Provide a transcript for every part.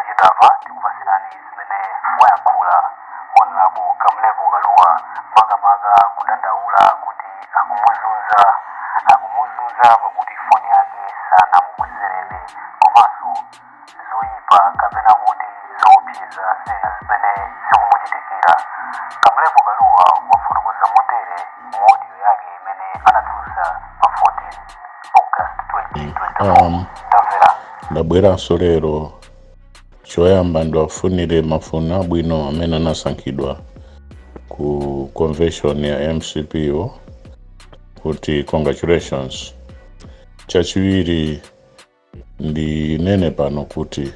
Posachedwapa tikupatsirani zimene wayankhula Honorable Kamlepo Kalua, makamaka kudandaula kuti akumuzunza, akumuzunza pakuti foni yake sanamubwezerebe, komanso zoyipa kapena kuti zoopseza zina zimene zikumuchitikira. Kamlepo Kalua wafotokoza motere mu audio yake imene anatulutsa pa 14 August 2024. Tamvera. Ndabweranso lero. Choyamba ndiwafunire mafuno abwino amene anasankhidwa ku convention ya MCP yo kuti congratulations. Chachiwiri, ndinene pano kuti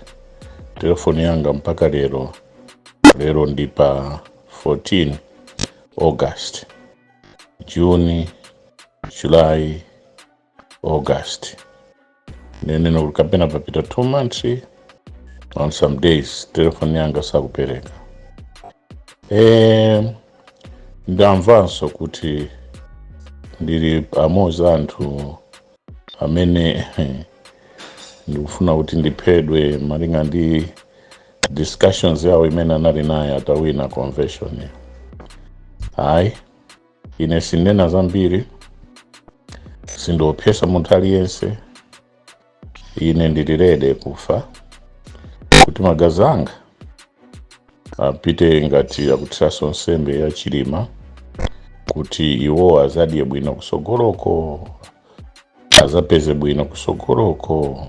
telefoni yanga mpaka lero, lero ndi pa 14 August, June, July, August, neneno kuti kapena papita 2 months on some days, telefoni yanga sakupereka. Ndamvanso kuti ndili pamodzi anthu amene ndikufuna kuti ndiphedwe, malinga ndi discussions yawo imene anali naye atawina convention. Hayi, ine sindinena zambiri, sindiopsesa munthu aliyense. Ine ndili ready kufa kuti magazi anga apite ngati akuthiranso nsembe ya Chilima, kuti iwo azadye bwino kusogoloko, azapeze bwino kusogoloko,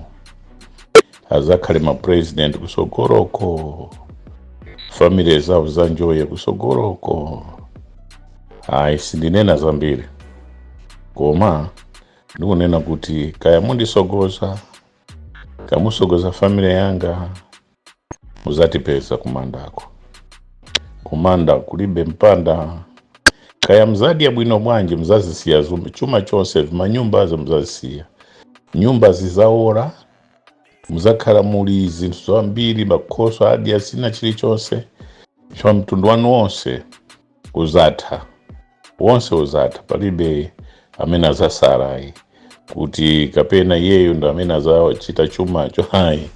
azakhale ma president kusogoloko, family zawo zanjoye kusogoloko. Hayi, sindinena zambiri, koma ndikunena kuti kaya mundisogoza, kamusogoza family yanga, muzatipeza kumandako. Kumanda kulibe mpanda. Kaya mzadya bwino bwanji, mzazisiya chuma chonse, manyumbazo mzazisiya, nyumba zizaora, muzakhala muli zinthu zambiri, makhoso adya, sina chilichonse cha mtundu wanu wonse uzatha, wonse uzatha. Palibe amene azasala ayi, kuti kapena iyeyo ndo amene azachita chumacho, ayi.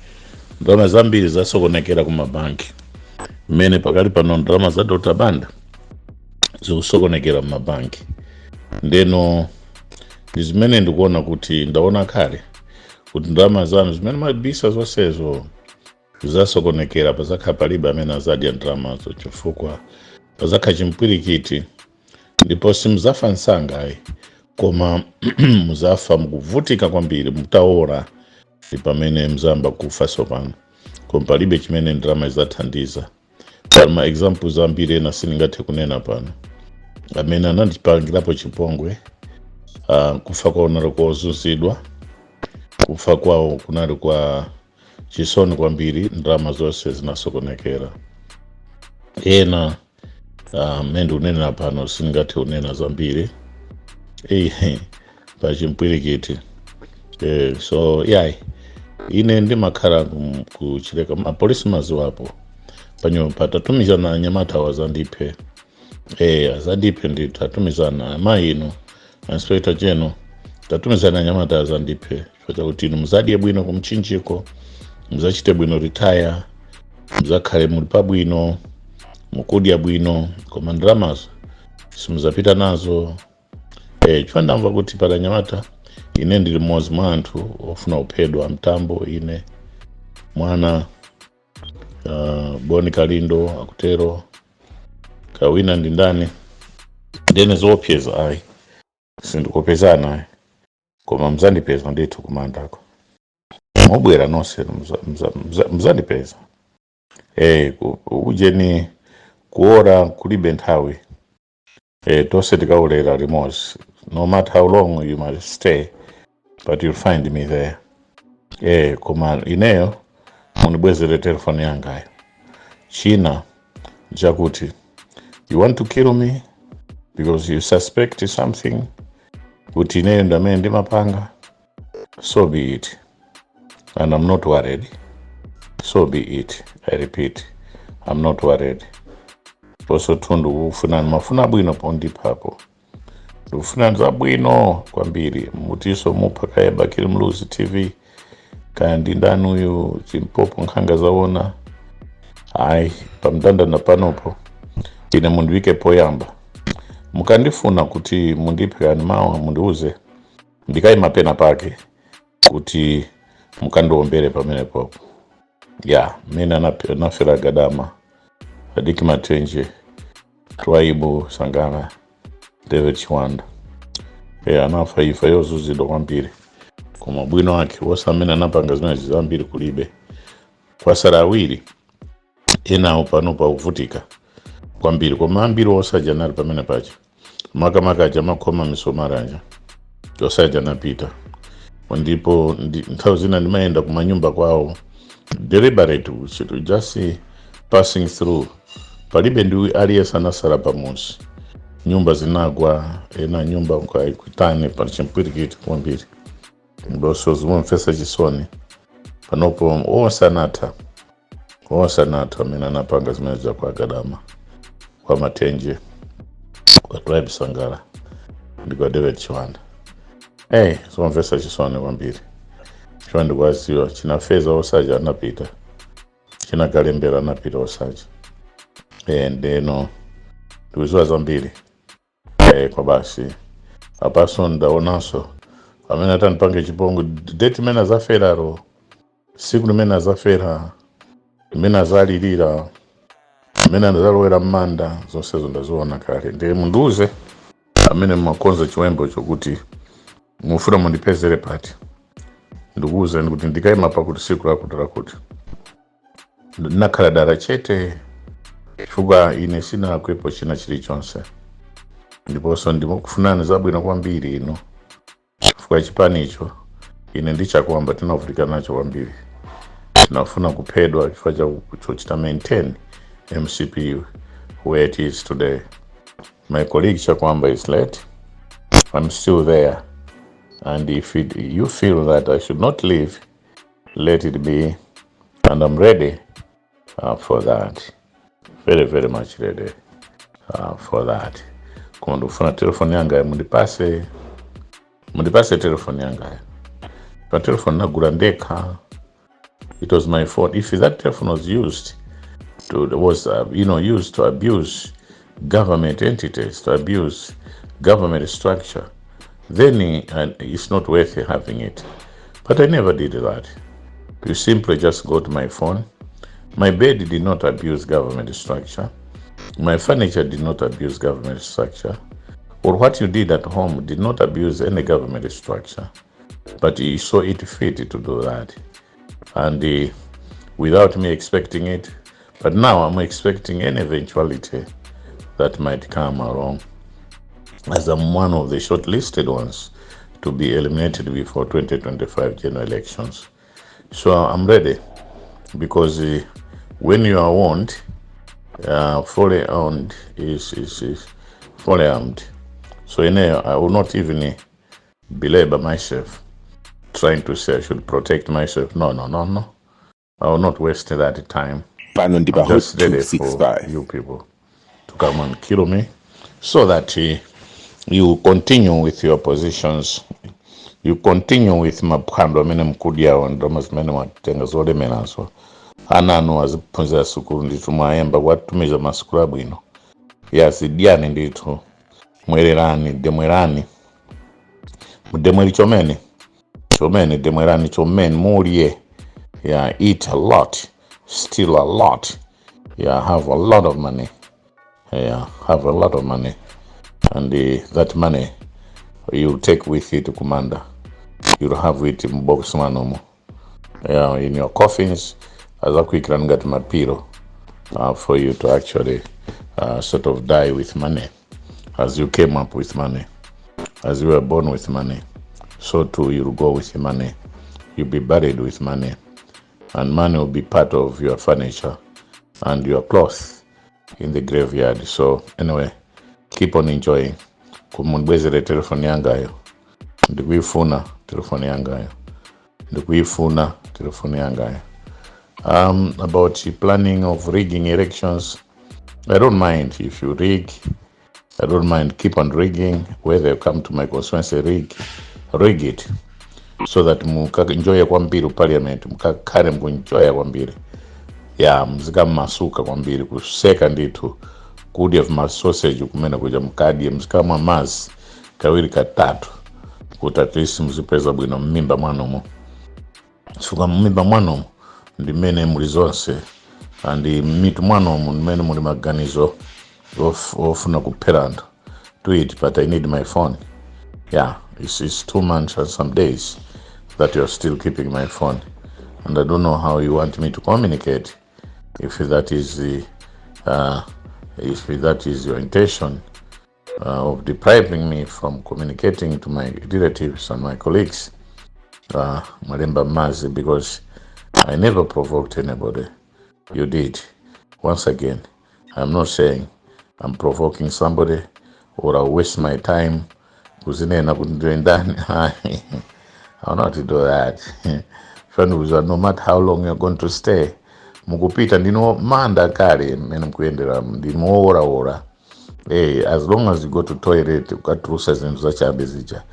Ndalama zambiri zasokonekera ku mabanki, mmene pakali pano ndalama za Dr Banda zikusokonekera mumabanki. Ndeno ndi zimene ndikuona kuti ndaona kale kuti ndalama zanu zimene mabisa zonsezo zasokonekera. Pazakhala palibe amene azadya ndalamazo, chifukwa pazakhala chimpwirikiti, ndipo simuzafa msanga ayi, koma muzafa mukuvutika kwambiri. Mutaora ndi pamene mzamba kufa sopano, koma palibe chimene ndalama izathandiza. Pali ma examples ambiri ena sindingathe kunena pano, amene anandipangirapo chipongwe. Kufa kwawo kunali kozunzidwa, kufa kwawo kunali kwa chisoni kwambiri, ndalama zonse zinasokonekera. Ena mmene ndikunenera pano sindingathe kunena zambiri pa chimpwirikiti. So yayi, ine ndimakhala ku Chileka, apolisi maziwapo panyumba. Tatumizana anyamata awo azandiphe, azandiphe ndithu. Tatumizana amayi inu, Inspector General, tatumizana anyamata azandiphe, chifukwa chakuti inu muzadye bwino kumchinjiko, muzachite bwino retire, muzakhale muli pabwino, mukudya bwino, koma ndalamazo simuzapita nazo. Chifukwa ndamva kuti pali anyamata, ine ndili mmodzi mwa anthu ofuna kuphedwa, Mtambo, ine mwana Boni Kalindo akutero, kawina ndi ndani. Ndene zoopseza ayi, sindikopezana ayi, koma muzandipeza ndithu kumandako. Mubwera nonse, muzandipeza. Ujeni kuora kulibe nthawi. Tonse tikaolera limodzi. No matter how long you must stay, but you'll find me there. Koma ineyo mundibwezere telefoni yangayo. China chakuti you want to kill me because you suspect something, kuti ineyo ndamene ndimapanga, so be it, and I'm not worried. So be it. I repeat, I'm not worried. Poso tundu kufunani mafuna bwino pondiphapo, ndikufuna zabwino kwambiri. Mutiso mupha kaye Bakili Muluzi TV. Kaya ndi ndani uyu Chimpopo nkhanga zaona. Hayi, pamndandanda panopo ine mundiwike poyamba. Mukandifuna kuti mundiphe kani mawa, mundiuze, ndikayima pena pake kuti mukandiombere pamenepopo. Ya mmene anafera Gadama, Adiki Matenje, Twaibu Sangala, David Chiwanda, e anafa ifa yozuzidwa kwambiri, koma bwino wake wose amene anapanga zimene zambiri kulibe. Kwasala awiri, enawo pano pakuvutika kwambiri, koma ambiri osaja anali pamene paja, makamaka aja makhoma misomali aja osaja anapita. Ndipo nthawi zina ndimayenda kumanyumba kwawo deliberate, just passing through, palibe ndi aliyense anasala pamuzi. Nyumba zinagwa, ena nyumba kwaitane pali chimpwirikiti kwambiri. Ndiponso zimamvetsa chisoni panopo, onse anatha, onse anatha amene anapanga zimene za kwa Gadama, kwa Matenje, kwa Tribe Sangala ndi kwa David Chiwanda. Hey, zimamvetsa chisoni kwambiri chifukwa ndikwaziwa chinafeza osaja anapita, chinakalembera anapita osaja. Ndeno ndikuziwa zambiri. Kwa basi apaso ndaonanso amene atanipange chipongwe, date imene azaferaro, siku limene azafera, limene azalirira, limene azalowera m'manda, zonsezo ndaziona kale. Ndiye mundiuze amene mmakonza chiwembo chokuti mufuna mundipezere pati, ndikuwuzani kuti ndikayima pakuti siku lakuti lakuti. Ndinakhala dala chete chifukwa ine sinalakwepo china chilichonse, ndiponso ndimakufunani zabwino kwambiri inu, chifukwa chipanicho ine ndichakwamba tinavutika nacho kwambiri. Tinafuna kuphedwa chifukwa cha chochita maintain MCP where it is today. My colleague Chakwamba is late. I'm still there, and if you feel that I should not leave, let it be, and I'm ready for that, very very much ready for that. Koma ndikufuna telefoni yanga mundipase, mundipase telefoni yangayo. Pa telefoni nagula ndekha. It was my phone. If that telephone was used to was you know used to abuse government entities, to abuse government structure, then it's not worth having it. But I never did that. You simply just got my phone. My bed did not abuse government structure. My furniture did not abuse government structure. Or what you did at home did not abuse any government structure. But you saw it fit to do that. And without me expecting it. But now I'm expecting any eventuality that might come along, as I'm one of the shortlisted ones to be eliminated before 2025 general elections. So I'm ready because when you are warned, fully armed is fully armed. So in here, I will not even belabor myself trying to say I should protect myself. No, no, no, no. I will not waste that time. Pano ndi pa I'm Hot just ready for 265. You people to come and kill me so that you continue with your positions. You continue with maphwando amene mukudyawo, ndalama zimene mwatenga zolemerazo. Ana anu aziphunzira sukulu ndithu, mwayamba kuwatumiza masukulu abwino. Yazidyani ndithu, mwererani, demwerani, mudemweri chomene chomene, demwerani chomene mulye. Yeah, eat a lot, steal a lot. Yeah, have a lot of money. Yeah, have a lot of money, and that money you take with you to kumanda. You'll have it in box mwanomo, yeah, in your coffins, azakuikira ngati mapiro for you to actually sort of die with money. As you came up with money, as you were born with money, so too you'll go with money. You'll be buried with money, and money will be part of your furniture and your cloth in the graveyard. So anyway, keep on enjoying. Kumundibwezere telefoni yangayo, ndikuifuna telefoni yangayo, ndikuifuna telefoni yangayo. About the planning of rigging elections, I don't mind if you rig. I don't mind. Keep on rigging. Whether you come to my constituency, rig, rig it. So that mukaenjoye kwambiri parliament, mukakhale mukunjoya kwambiri ya mzikamasuka kwambiri, kuseka ndithu, kudya vimasoseji kumene kuja, mukadye, mzikamwa mazi kawiri katatu kuti at least muzipeza bwino mmimba mwanomo, chifukwa mmimba mwanomo ndimene muli zonse, and mmitu mwanomo ndimene muli maganizo ofuna kuphera anthu. Do it, but I need my phone. Yeah, it's 2 months and some days that you're still keeping my phone, and I don't know how you want me to communicate if that is your intention of depriving me from communicating to my relatives and my colleagues. Malemba mazi, because I never provoked anybody. You did. Once again, I'm not saying I'm provoking somebody or I'll waste my time kuzinena kuti ndiwe ndani. I'll not do that. Friend, no matter how long you're going to stay, mukupita ndino manda kale mmene mukuyendera ndinu woworawora. Hey, as long as you go to toilet ukatulusa zinthu zachabe zija,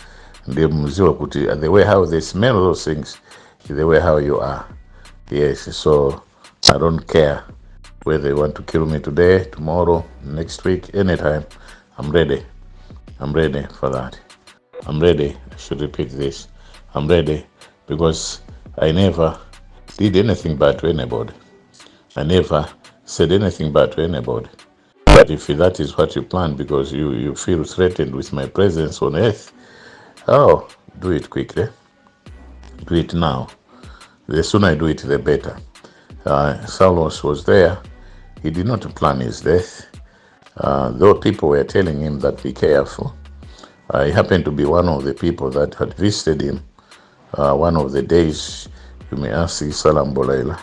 ndiye muziwa kuti the way how they smell those things is the way how you are. Yes, so I don't care whether you want to kill me today, tomorrow, next week, anytime. I'm ready. I'm ready for that. I'm ready. I should repeat this. I'm ready because I never did anything bad to anybody. I never said anything bad to anybody. But if that is what you plan because you feel threatened with my presence on earth, oh, do it quickly. Do it now. The sooner I do it, the better. Saulos was there. He did not plan his death. Though people were telling him that be careful. I happened to be one of the people that had visited him one of the days. You may ask Salam Bolaila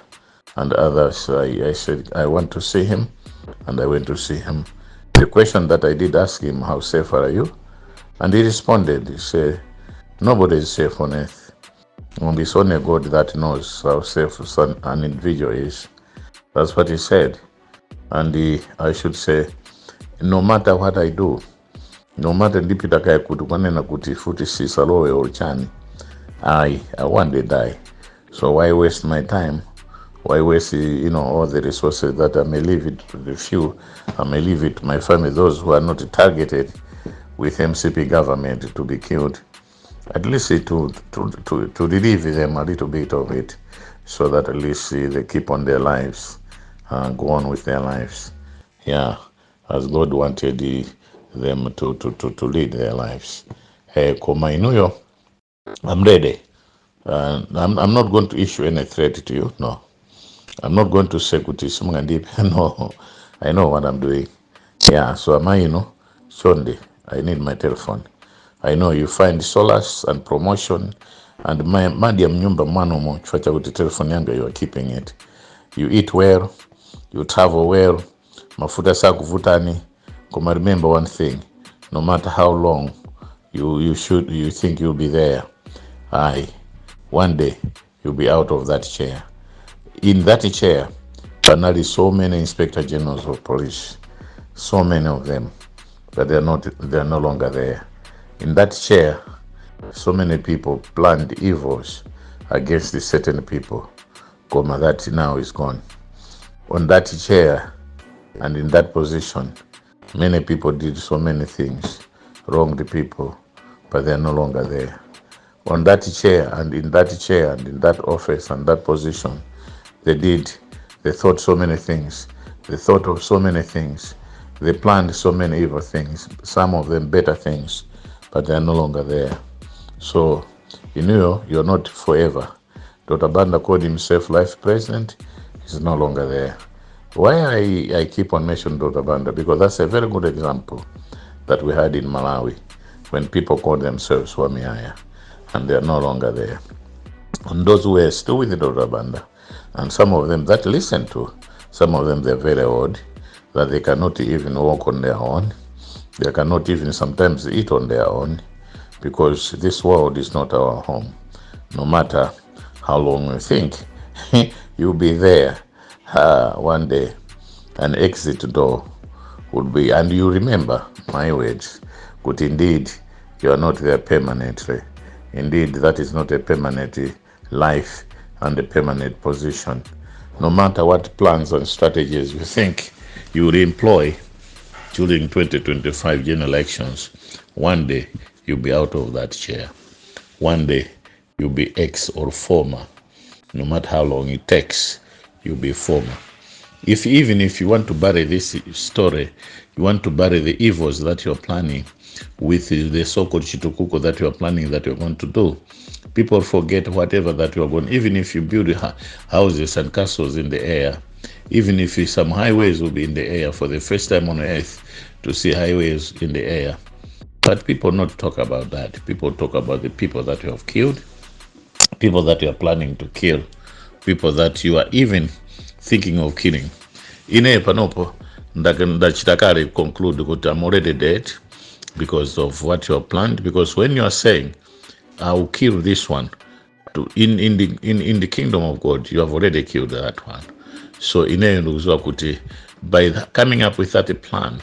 and others. I said, "I want to see him," and I went to see him. The question that I did ask him, "How safe are you?" And he responded, he said, "Nobody is safe on earth. And it's only God that knows how safe an individual is." That's what he said. And I should say, no matter what I do, no matter ndipita kaya kuti kwanena kuti futi sisalowe or chani, I one day die. So why waste my time? Why waste all the resources that I may leave it to the few, I may leave it to my family, those who are not targeted with MCP government to be killed. At least to relieve them a little bit of it, so that at least they keep on their lives, go on with their lives. Yeah, as God wanted them to lead their lives. Hey, koma inuyo, I'm ready. I'm not going to issue any threat to you. No. I'm not going to say kuti simungandipe. No. I know what I'm doing. Yeah, so am I, Chonde, I need my telephone. I know you find solace and promotion and my madya mnyumba mwanomo chifukwa chakuti telephone yanga you are keeping it. You eat well, you travel well, mafuta sakuvutani. Koma remember one thing, no matter how long you think you'll be there, aye, one day you'll be out of that chair. In that chair, panali so many inspector generals of police, so many of them, but they are no longer there. In that chair, so many people planned evils against the certain people. Koma that now is gone. On that chair and in that position, many people did so many things, wronged people, but they are no longer there. On that chair and in that chair and in that office and that position, they thought so many things. They thought of so many things. They planned so many evil things, some of them better things, but they are no longer there. So, you're not forever. Dr. Banda called himself life president. He's no longer there. Why I keep on mentioning Dr. Banda? Because that's a very good example that we had in Malawi when people called themselves Wamiaya and they are no longer there. And those who were still with Dr. Banda, and some of them that listen to, some of them they're very old, that they cannot even walk on their own. They cannot even sometimes eat on their own because this world is not our home. No matter how long you think, you'll be there one day. An exit door would be, and you remember my words, but indeed you are not there permanently. Indeed, that is not a permanent life and a permanent position. No matter what plans and strategies you think you will employ during 2025 general elections, one day you'll be out of that chair. One day you'll be ex or former. No matter how long it takes, you'll be former. If even if you want to bury this story, you want to bury the evils that you're planning with the so-called chitukuko that you're planning, that you're going to do, people forget whatever that you're going. Even if you build houses and castles in the air, even if some highways will be in the air for the first time on earth to see highways in the air. But people not talk about that. People talk about the people that you have killed, people that you are planning to kill, people that you are even thinking of killing. Ine panopo ndachita kale conclude kuti I'm already dead because of what you have planned. Because when you are saying, "I will kill this one," to, in the kingdom of God, you have already killed that one. So ineyo ndikuziwa kuti by coming up with that plan,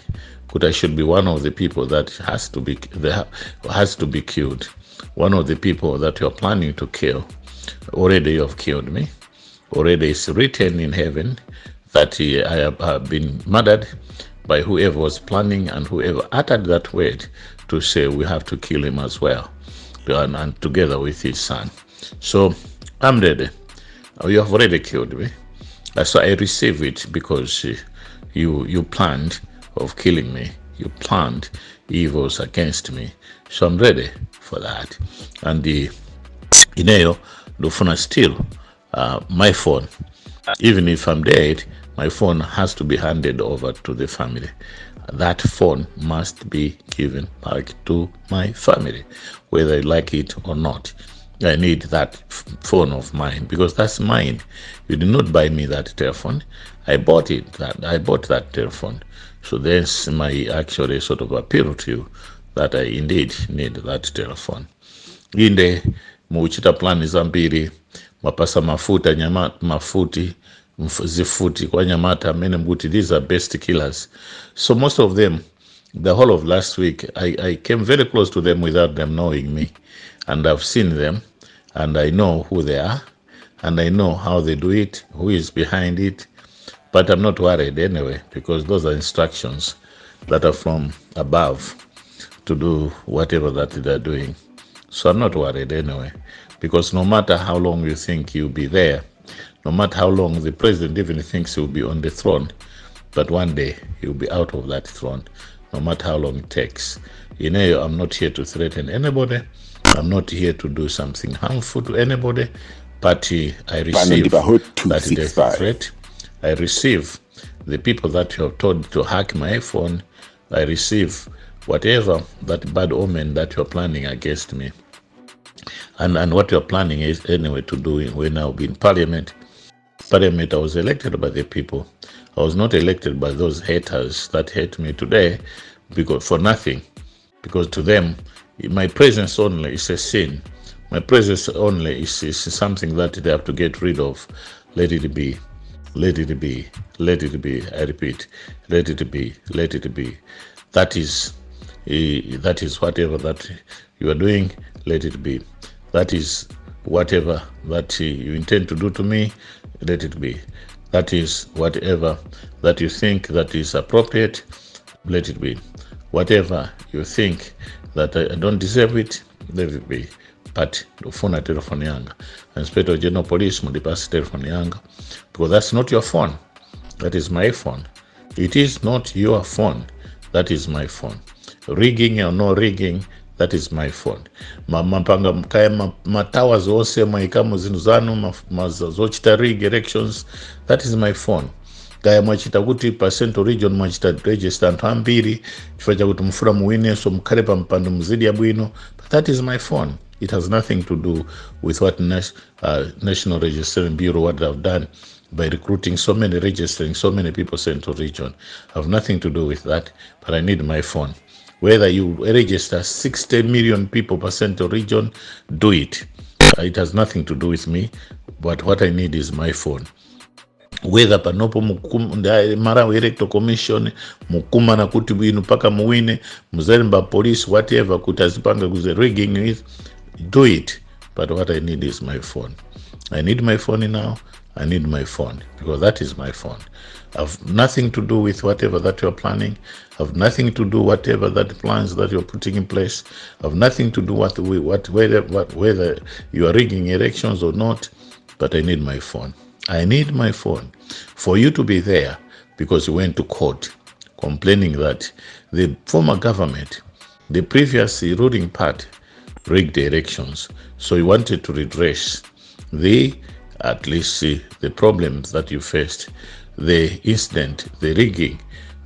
kuti I should be one of the people that has to be killed, one of the people that you are planning to kill, already you have killed me. Already it's written in heaven that I have been murdered by whoever was planning and whoever uttered that word to say we have to kill him as well, and together with his son. So I'm ready. You have already killed me. So I receive it because you planned of killing me. You planned evils against me. So I'm ready for that. And the ineyo ndofuna still my phone. Even if I'm dead, my phone has to be handed over to the family. That phone must be given back to my family, whether you like it or not. I need that phone of mine because that's mine. You did not buy me that telephone. I bought it. That I bought that telephone. So there's my actually sort of appeal to you that I indeed need that telephone. Inde mukuchita plan zambiri, mwapasa mafuta nyama mafuti zifuti kwa anyamata amene mukuti these are best killers. So most of them, the whole of last week, I came very close to them without them knowing me, and I've seen them and I know who they are and I know how they do it, who is behind it. But I'm not worried anyway, because those are instructions that are from above to do whatever that they're doing. So I'm not worried anyway, because no matter how long you think you'll be there, no matter how long the president even thinks he'll be on the throne, but one day he'll be out of that throne, no matter how long it takes. I'm not here to threaten anybody. I'm not here to do something harmful to anybody, but I Pano receive ndi pa Hot that death 265. Threat. I receive the people that you have told to hack my phone. I receive whatever that bad omen that you're planning against me. And what you're planning is anyway to do when I'll be in parliament. Parliament, I was elected by the people. I was not elected by those haters that hate me today because for nothing. Because to them, my presence only is a sin. My presence only is something that they have to get rid of. Let it be. Let it be. Let it be. I repeat. Let it be. Let it be. That is whatever that you are doing. Let it be. That is whatever that you intend to do to me. Let it be. That is whatever that you think that is appropriate. Let it be. Whatever you think that I don't deserve it, let it be. But ndikufuna telefoni yanga. Inspector General Police, mundipase telefoni yanga, because that's not your phone. That is my phone. It is not your phone. That is my phone. Rigging or no rigging, that is my phone. Mapanga kaya matowers onse mwaikamo zinthu zanu zochita rig elections, that is my phone. Kaya mwachita kuti pa Central Region mwachita register anthu ambiri chifukwa chakuti mufuna muwinenso, mukhale pa mpando, muzidya bwino, but that is my phone. It has nothing to do with what National Registration Bureau, what they've done by recruiting so many, registering so many people Central Region. Have nothing to do with that, but I need my phone. Whether you register 60 million people per Central Region, do it. It has nothing to do with me, but what I need is my phone. Whether panopo Malawi Electoral Commission mukumana kuti bwino mpaka muwine, muzalemba police, whatever, kuti azipanga kuze rigging with, Do it. But what I need is my phone. I need my phone now. I need my phone because that is my phone. I've nothing to do with whatever that you're planning. I've nothing to do whatever that plans that you're putting in place. I've nothing to do what we what whether what whether you are rigging elections or not. But I need my phone. I need my phone for you to be there because you went to court complaining that the former government, the previous ruling party, rigged the elections. So you wanted to redress the at least the problems that you faced, the incident, the rigging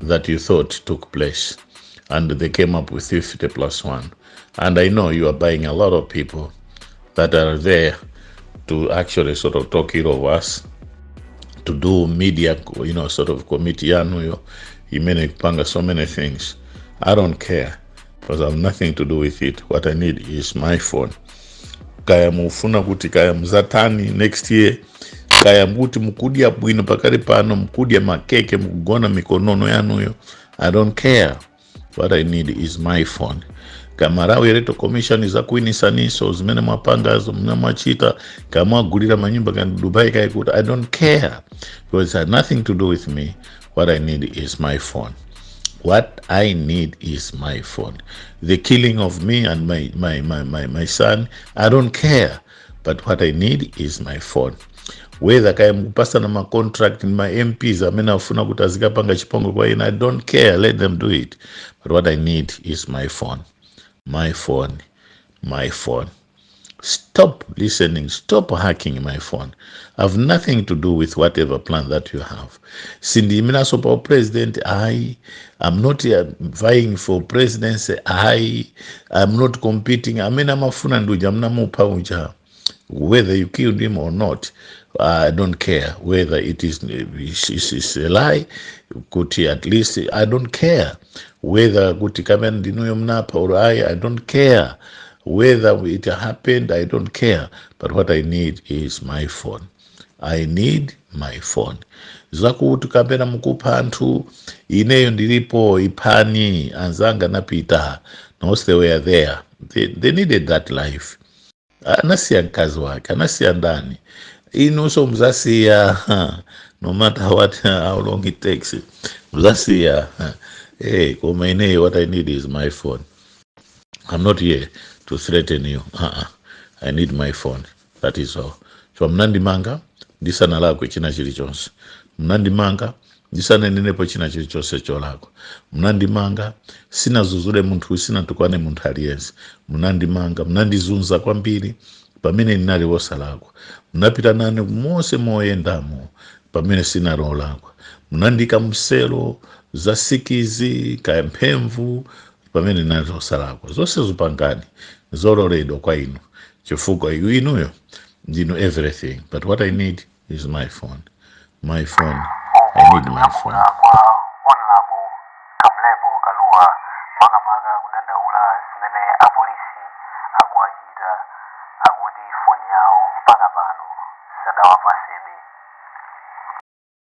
that you thought took place. And they came up with 50 plus 1. And I know you are buying a lot of people that are there to actually sort of talk ill of us, to do media, sort of committee yanuyo imene kupanga so many things. I don't care because I have nothing to do with it. What I need is my phone. Kaya mufuna kuti kaya mzatani next year, kaya mukuti mukudya bwino pakali pano, mukudya makeke, mukugona mikonono yanuyo, I don't care. What I need is my phone. Ka Malawi Electoral Commission izakuwinisaniso zimene mwapangazo, mene mwachita, kamwagulira manyumba ka Dubai kaikuti, I don't care because it has nothing to do with me. What I need is my phone. What I need is my phone. The killing of me and my son, I don't care. But what I need is my phone. Whether kaya mukupasana ma contract ndi ma MPs amene afuna kuti azikapanga chipongwe kwa ine, I don't care. Let them do it. But what I need is my phone. My phone. My phone. Stop listening. Stop hacking my phone. I have nothing to do with whatever plan that you have. Sindiyiminaso pa president. I am not vying for presidency. I am not competing. Amene amafuna nduja mnamupha uja. Whether you killed him or not, I don't care. Whether it is a lie, kuti at least I don't care. Whether kuti kamene ndinuyo mnapha or I don't care. Whether it happened, I don't care. But what I need is my phone. I need my phone. Zakuti kapena mukupha anthu, ineyo ndilipo, iphani anzanga napita. Nonse they were there. They needed that life. Anasiya mkazi wake, anasiya ndani, inunso muzasiya, no matter what, how long it takes, muzasiya. Hey, koma ineyo what I need is my phone. I'm not here to threaten you. Uh-uh. I need my phone. That is all. So mnandimanga ndisanalakwe china chilichonse, mnandimanga ndisananenepo china chilichonse cholakwa, mnandimanga sinazuzule munthu, sinatukwane munthu aliyense, mnandimanga, mnandizunza kwambiri pamene ndinali wosalakwa, mnapita nane monse moyendamo pamene sinali wolakwa, mnandika mselo za sikizi kaya mphemvu pamene ndinali wosalakwa. Zonse zipangani zololedwa kwa inu chifukwa inuyo ndinu everything. But what I need is my phone. My phone. I Uku need my phone. Ndikuyankhula kwa Honorable Kamlepo Kalua, makamaka kudandaula zimene apolisi akuwachita, akuti foni yawo mpaka pano sadawapasebe.